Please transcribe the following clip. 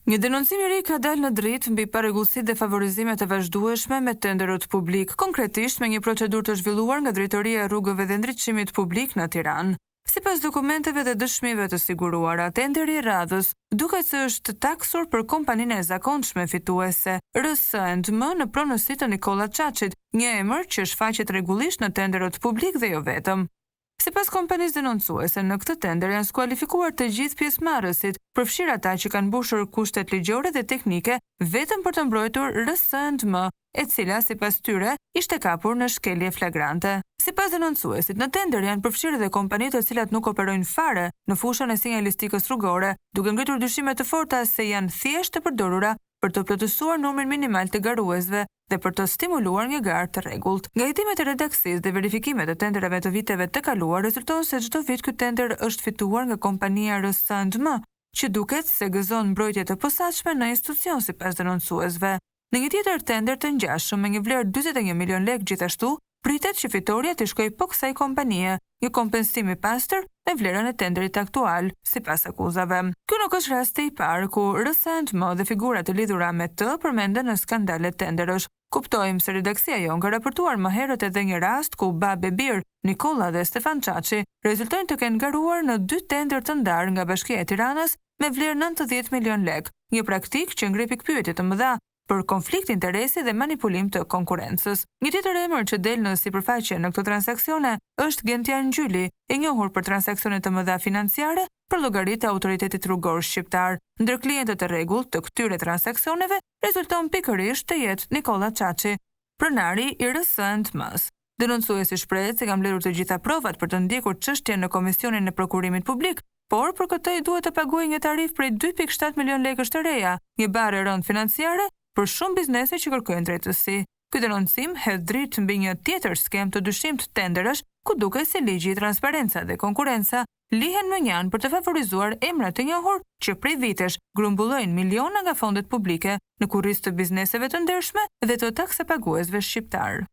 Një denoncim i ri ka dalë në dritë mbi parregullsitë dhe favorizimet e vazhdueshme me tenderët publikë, konkretisht me një procedurë të zhvilluar nga Drejtoria e Rrugëve dhe Ndriçimit Publik në Tiranë. Sipas dokumenteve dhe dëshmive të siguruara, tenderi i radhës duket se është taksur për kompaninë e zakonshme fituese, RS and M në pronësi të Nikolla Çaçit, një emër që shfaqet rregullisht në tenderët publikë dhe jo vetëm. Sipas kompanisë denoncuese, në këtë tender janë skualifikuar të gjithë pjesëmarrësit, përfshirë ata që kanë mbushur kushtet ligjore dhe teknike vetëm për të mbrojtur RS and M, e cila, sipas tyre, ishte kapur në shkelje flagrante. Sipas denoncuesit, në tender janë përfshirë edhe kompani të cilat nuk operojnë fare në fushën e sinjalistikës rrugore, duke ngritur dyshime të forta se janë thjesht të përdorura për të plotësuar numrin minimal të garuesve dhe për të stimuluar një garë të rregullt. Nga hetimet e redaksisë dhe verifikimet e tenderave të viteve të kaluar rezulton se çdo vit ky tender është fituar nga kompania RS and M, që duket se gëzon mbrojtje të posaçme në institucion sipas denoncuesve. Në një tjetër tender të ngjashëm me një vlerë 41 milionë lekë gjithashtu, pritet që fitorja t'i shkojë po kësaj kompanie, një kompensim i pastër me vlerën e tenderit aktual, sipas akuzave. Ky nuk është rasti i parë ku RS and M dhe figura të lidhura me të përmenden në skandale tenderësh. Kujtojmë se redaksia jonë ka raportuar më herët edhe një rast ku babë e bir, Nikolla dhe Stefan Çaçi, rezultojnë të kenë garuar në dy tenderë të ndarë nga Bashkia e Tiranës me vlerë 90 milionë lekë, një praktikë që ngre pikëpyetje të mëdha për konflikt interesi dhe manipulim të konkurrencës. Një tjetër emër që del në sipërfaqe në këto transaksione është Gentian Gjyli, i njohur për transaksione të mëdha financiare për llogari të Autoritetit Rrugor Shqiptar. Ndër klientët e rregullt të këtyre transaksioneve rezulton pikërisht të jetë Nikolla Çaçi, pronari i RS and M-së. Denoncuesi shprehet se ka mbledhur të gjitha provat për të ndjekur çështjen në Komisionin e Prokurimit Publik, por për këtë i duhet të paguajë një tarifë prej 2.7 milion lekësh të reja, një barrë e rëndë financiare për shumë biznese që kërkojnë drejtësi. Ky denoncim hedh dritë mbi një tjetër skemë të dyshimtë tenderësh, ku duket se ligji, transparenca dhe konkurrenca lihen mënjanë për të favorizuar emra të njohur që prej vitesh grumbullojnë miliona nga fondet publike në kurriz të bizneseve të ndershme dhe të taksapaguesve shqiptarë.